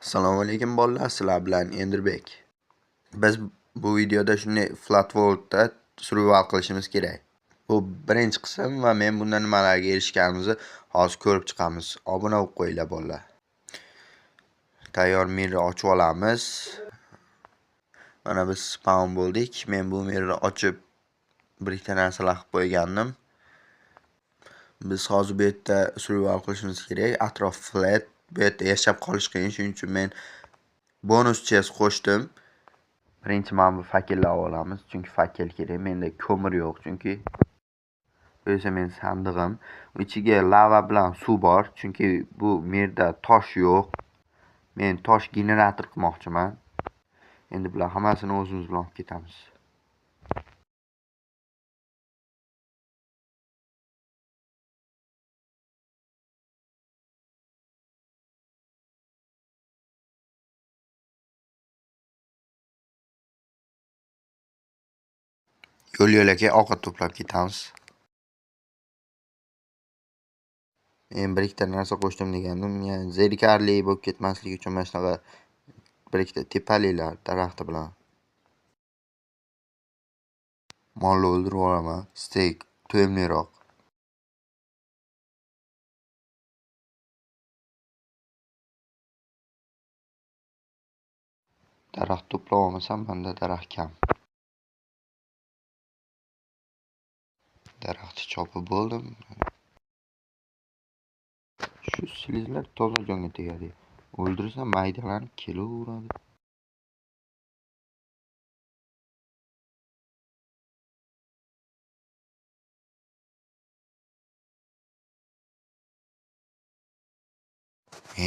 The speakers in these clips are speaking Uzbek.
Assalomu alaykum bolalar, sizlar bilan Endirbek. Biz bu videoda shunday Flat World'da survival qilishimiz kerak. Bu birinchi qism va men bundan nimalarga erishganimizni hozir ko'rib chiqamiz. Obuna bo'lib qo'yinglar bolalar. Tayyor mirni ochib olamiz. Mana biz spawn bo'ldik. Men bu mirni ochib bir ikkita narsalar qilib qo'ygandim. Biz hozir bu yerda survival qilishimiz kerak. Atrof flat. Bu yerda yashab qolish qiyin, shuning uchun men bonus chest qo'shdim. Birinchi mana bu fakellar olamiz, chunki fakel kerak. Menda ko'mir yo'q, chunki bu esa men sandig'im. Ichiga lava bilan suv bor, chunki bu mirda tosh yo'q. Men tosh generator qilmoqchiman. Endi bular hammasini o'zimiz bilan olib ketamiz. Yo'l yo'lakay ovqat to'plab ketamiz. Men bir ikkita narsa qo'shdim degandim, ya'ni zerikarli bo'lib ketmasligi uchun mana shunaqa bir ikkita tepaliklar daraxti bilan. Molni o'ldirib yuboraman, steak to'yimliroq. Daraxt to'plab olmasam, menda daraxt kam. Daraxtni chopib bo'ldim. Shu slizlar toza jonga tegadi. O'ldirsam maydalanib kelaveradi.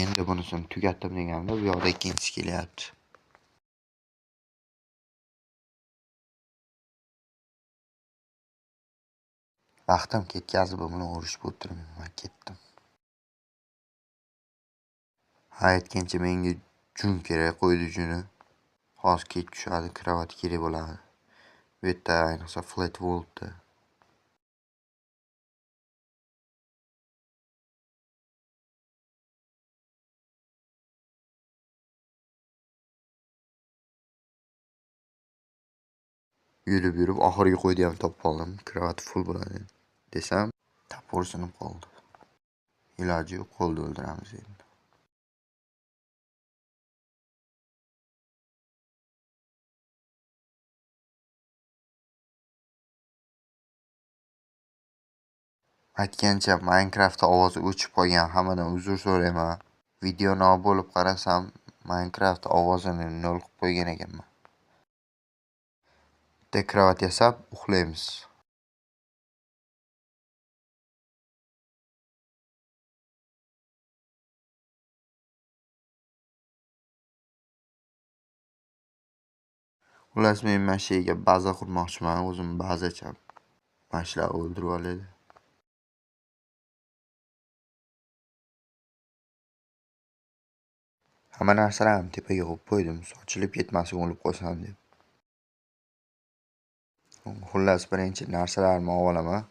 Endi bunisini tugatdim deganimda bu yoqda ikkinchisi kelyapti. Vaqtim ketkazib buni urushib o'tirmayman, ketdim. Ha, aytgancha menga jun kerak, qo'ydi juni. Hozir kech tushadi, kravat kerak bo'ladi. Bu yerda ayniqsa Flat World'da. Yurib-yurib oxirgi qo'yni ham topib oldim. Kravat full bo'ladi desam, topor sinib qoldi. Iloji yo'q, qo'lni o'ldiramiz endi. Aytgancha Minecraftda ovozi o'chib qolgan, hammadan uzr so'rayman. Videoni olib bo'lib qarasam, Minecraft ovozini nol qilib qo'ygan ekanman. Bitta kravat yasab uxlaymiz. Xullas, men mana shu yerga baza qurmoqchiman, o'zim bazacham. Mana shular o'ldirib oladi. Hamma narsalarimni tepaga qo'yib qo'ydim, sochilib ketmasin, o'lib qolsam deb. Xullas, birinchi narsalarimni olib olaman.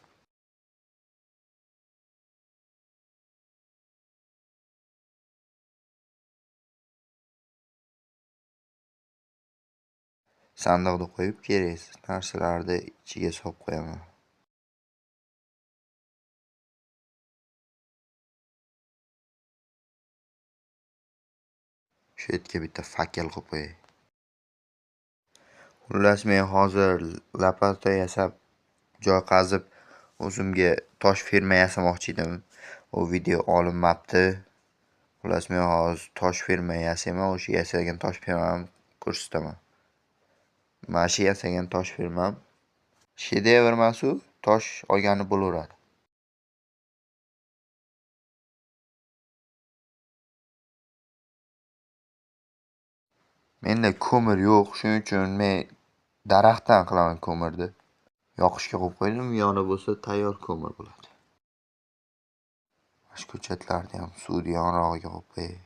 Sandiqda qo'yib keraksiz narsalarni ichiga solib qo'yaman. Shu yerga bitta fakel qo'yib qo'yay. Xullas, men hozir lopata yasab, joy qazib, o'zimga tosh ferma yasamoqchi edim. U video olinmabdi. Xullas, men hozir tosh ferma yasayman, o'sha yasagan tosh fermamni ko'rsataman. Mana shu yasagan tosh fermam shedevr emas u, tosh olgani bo'laveradi. Menda ko'mir yo'q, shuning uchun men daraxtdan qilaman ko'mirni. Yoqishga qo'yib qo'ydim, yonib bo'lsa tayyor ko'mir bo'ladi. Mana shu ko'chatlarni ham suvni yonrog'iga qo'yib qo'yay.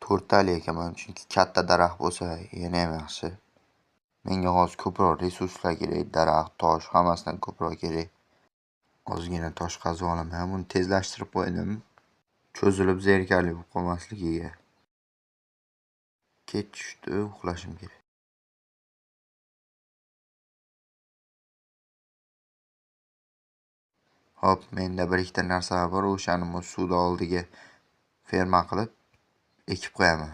To'rttali ekaman, chunki katta daraxt bo'lsa yana ham yaxshi. Menga hozir ko'proq resurslar kerak, daraxt, tosh hammasidan ko'proq kerak. Ozgina tosh qazib olaman. Buni tezlashtirib qo'ydim. Cho'zilib zerikarli bo'lib qolmasligiga. Kech tushdi, uxlashim kerak. Hop, menda bir ikkita narsa bor, o'shani suvni oldiga ferma qilib ekib qo'yaman.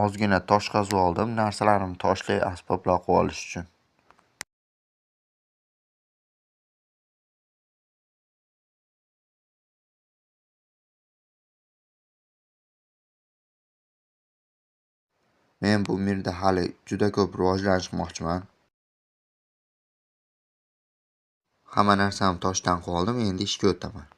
Ozgina tosh qazib oldim, narsalarimni toshli asboblar qilib olish uchun. Men bu mirda hali juda ko'p rivojlanish qilmoqchiman. Hamma narsamni toshdan qilib oldim, endi ishga o'taman.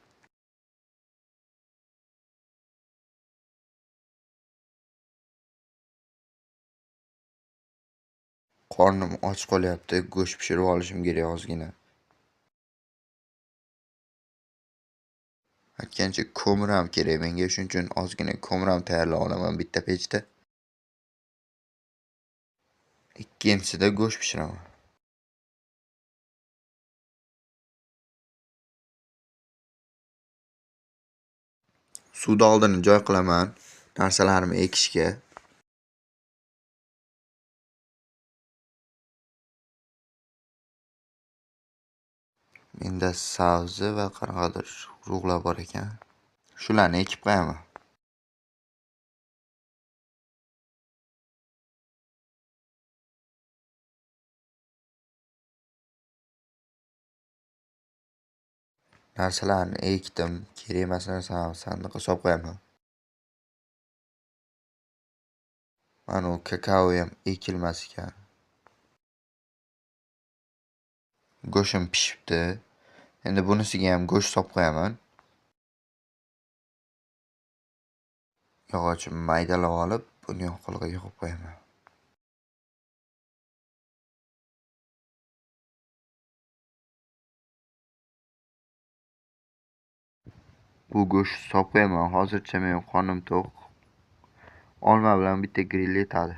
Qornim och qolyapti, go'sht pishirib olishim kerak ozgina. Aytgancha ko'mir ham kerak menga, shuning uchun ozgina ko'mir ham tayyorlab olaman bitta pechda. Ikkinchisida go'sht pishiraman. Suvni oldini joy qilaman narsalarimni ekishga. Menda sabzi va qanaqadir urug'lar bor ekan. Shularni ekib qo'yaman. Narsalarni ekdim, kerak emas narsalarni sandiqqa solib qo'yaman. Mana u kakao ham ekilmas ekan. Go'shtim pishibdi. Endi bunisiga ham go'sht solib qo'yaman. Yog'ochni maydalab olib, buni yoqilg'iga qo'yib qo'yaman. Bu go'sht solib qo'yaman. Hozircha men qornim to'q. Olma bilan bitta grill yetadi.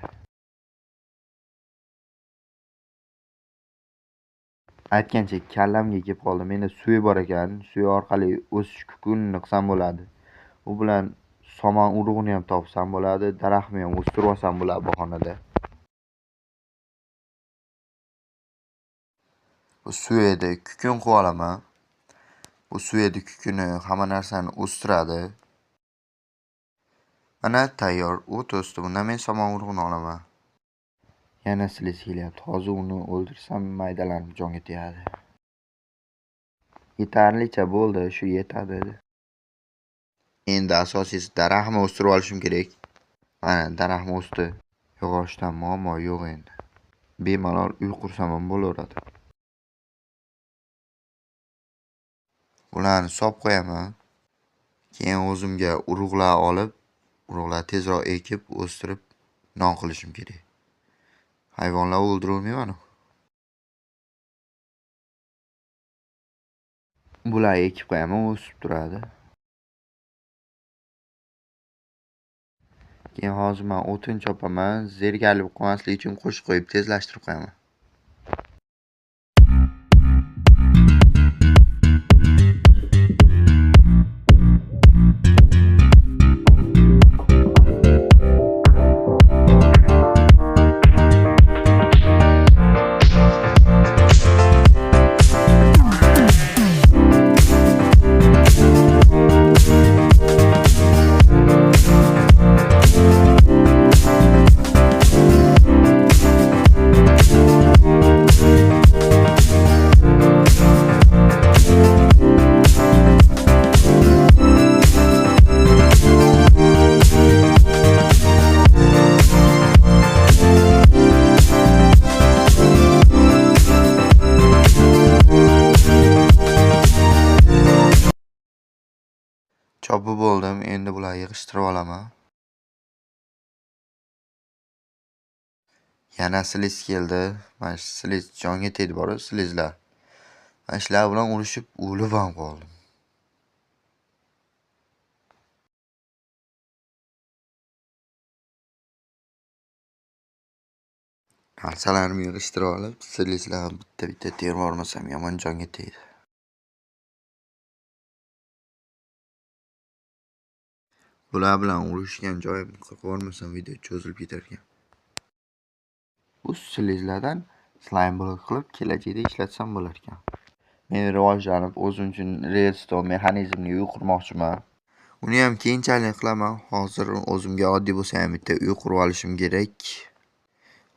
Aytgancha kallamga kelib qoldi. Menda suvi bor ekan. Suvi orqali o'sish kukunini qilsam bo'ladi. U bilan somon urug'ini ham topsam bo'ladi, daraxtni ham o'stirib olsam bo'ladi bu xonada. Bu suvida kukun qilib olaman. Bu suvida kukuni hamma narsani o'stiradi. Mana tayyor, o't o'sdi. Bundan men somon urug'ini olaman. Yana siliz kelyapti. Hozir uni o'ldirsam maydalanib jonga tegadi. Yetarlicha bo'ldi, shu yetadi. Endi asosiysi daraxtni o'stirib olishim kerak. Mana daraxtni o'sdi. Yog'ochdan muammo yo'q endi. Bemalol uy qursam ham bo'laveradi. Ularni solib qo'yaman. Keyin o'zimga urug'lar olib, urug'lar tezroq ekib, o'stirib non qilishim kerak. Hayvonlar o'ldirolmayman. Bular ekib qo'yaman, o'sib turadi. Keyin hozir men o'tin chopaman, zerikarli bo'lib qolmasligi uchun qo'shib qo'yib tezlashtirib qo'yaman. Chopib bo'ldim, endi bularni yig'ishtirib olaman. Yana siliz keldi. Mana shu siliz jonga tegdi bor-ku, silizlar. Mana shular bilan urushib o'lib ham qoldim. Narsalarimni yig'ishtirib olib, silizlarni bitta-bitta terib olmasam yomon jonga tegdi. Bular bilan urushgan joyimni qilib yubormasam video cho'zilib ketar ekan. Bu silizlardan slime blok qilib kelajakda ishlatsam bo'lar ekan. Men rivojlanib o'zim uchun redstone mexanizmini uy qurmoqchiman. Uni ham keyinchalik qilaman. Hozir o'zimga oddiy bo'lsa ham bitta uy qurib olishim kerak.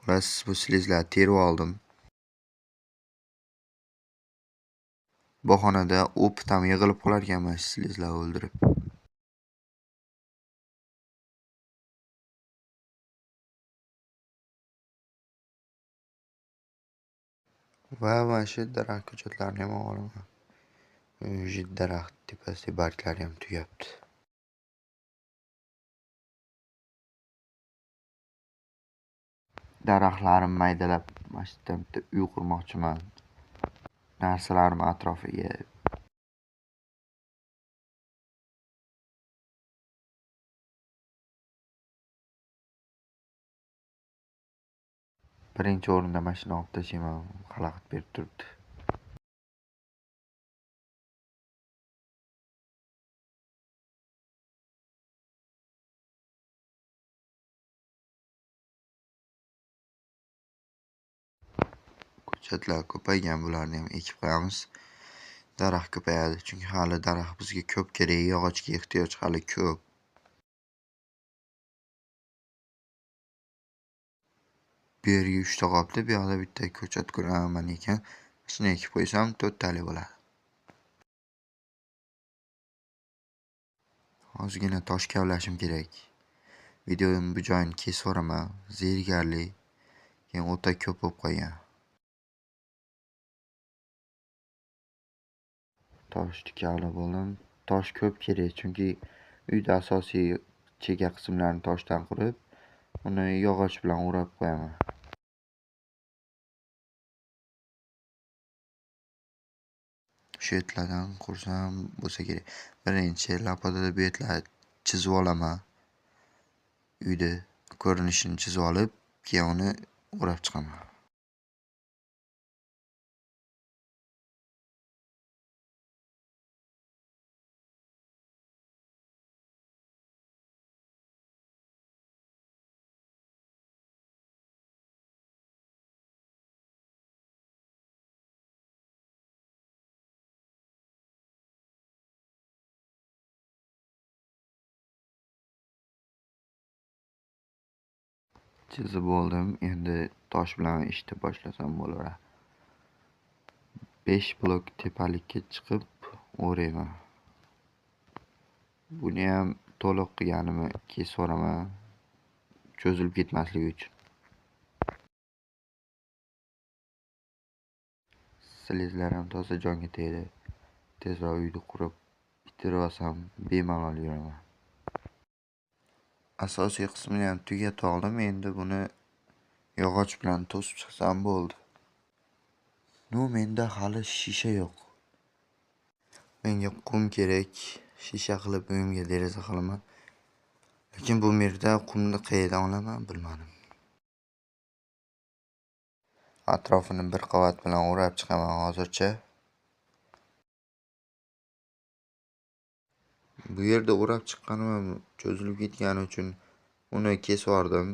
Xullas, bu silizlarni terib oldim. Bu xonada opit ham yig'ilib qolar ekan mana shu silizlarni o'ldirib. Va mana shu daraxt ko'chatlarini ham olaman. Shu daraxt tepasidagi barglari ham tugabdi. Daraxtlarimni maydalab mana shu yerdan bitta uy qurmoqchiman. Narsalarim atrofiga. Birinchi o'rinda mashina olib tashlayman, xalaqit berib turibdi. Ko'chatlar ko'paygan, bularni ham ekib qo'yamiz. Daraxt ko'payadi, chunki hali daraxt bizga ko'p kerak, yog'ochga ehtiyoj hali ko'p. Bu yerga 3 ta qolibdi, bu yoqda bitta ko'chat ko'raman ekan. Shuni ekib qo'ysam 4 tali bo'ladi. Ozgina tosh kavlashim kerak. Videoning bu joyini kesib yuboraman, zerikarli. Keyin o'ta ko'p bo'lib qolgan. Toshni kavlab oldim. Tosh ko'p kerak, chunki uyda asosiy cheka qismlarini toshdan qurib, uni yog'och bilan o'rab qo'yaman. Shu etlardan qursam bo'lsa kerak. Birinchi lapadada bu etlarni chizib olaman. Uyda ko'rinishini chizib olib, keyin uni o'rab chiqaman. Chizib bo'ldim. Endi tosh bilan ishni boshlasam bo'laveradi. 5 blok tepalikka chiqib o'rayman. Buni ham to'liq qilganimni kesib yuboraman, cho'zilib ketmasligi uchun. Silizlar ham toza jonga tegdi. Tezroq uyni qurib bitirib olsam bemalol yuraman. Asosiy qismini ham tugatib oldim. Endi buni yog'och bilan to'sib chiqsam bo'ldi. No, menda hali shisha yo'q. Menga qum kerak. Shisha qilib uyimga deraza qilaman. Lekin bu yerda qumni qayerdan olaman bilmadim. Atrofini bir qavat bilan o'rab chiqaman hozircha. Bu yerda o'rab chiqqanim ham cho'zilib ketgani uchun uni kesib yubordim.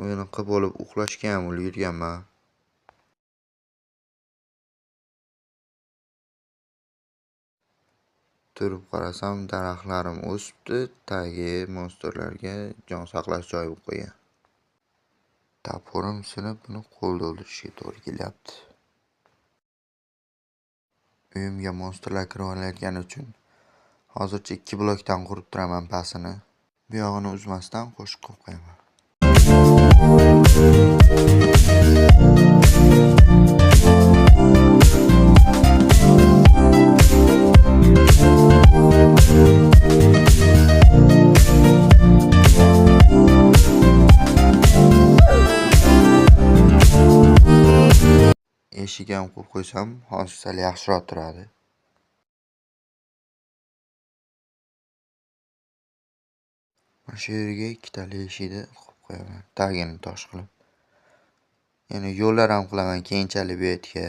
Uni qilib olib uxlashga ham ulgurganman. Turib qarasam daraxtlarim o'sibdi, tagi monsterlarga jon saqlash joyi bo'lib qo'ygan. Toporim sinib, buni qo'lda o'ldirishga to'g'ri kelyapti. Uyimga monsterlar kirib olayotgani uchun hozircha 2 blokdan qurib turaman pastini. Bu yog'ini uzmasdan qo'shib qo'yib qo'yaman. Eshik ham qo'yib qo'ysam, hozir sal yaxshiroq turadi. Mana shu yerga ikkitali eshikni qo'yib qo'yaman, tagini tosh qilib. Yana yo'llar ham qilaman keyinchalik bu yerga.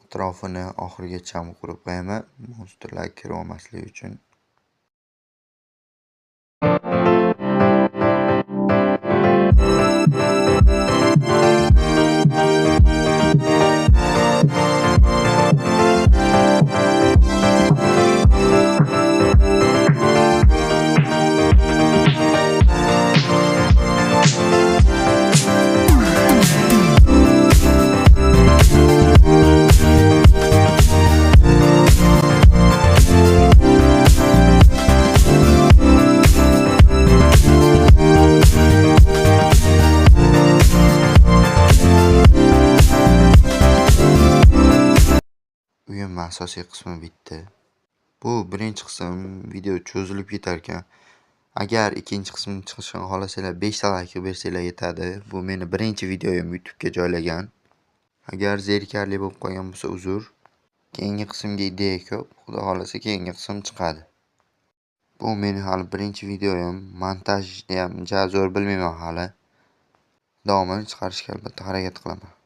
Atrofini oxirigacha qurib qo'yaman, monstrlar kira olmasligi uchun. Uyim asosiy qismi bitdi. Bu birinchi qism, video cho'zilib ketar ekan. Agar ikkinchi qismini chiqishini xohlasanglar 5 ta like bersanglar yetadi. Bu meni birinchi videoyim YouTube'ga joylagan. Agar zerikarli bo'lib qolgan bo'lsa uzr. Keyingi qismga ideya ko'p. Xudo xohlasa keyingi qism chiqadi. Bu meni hali birinchi videoyim. Montajni ham ja zo'r bilmayman hali. Davomini chiqarishga albatta harakat qilaman.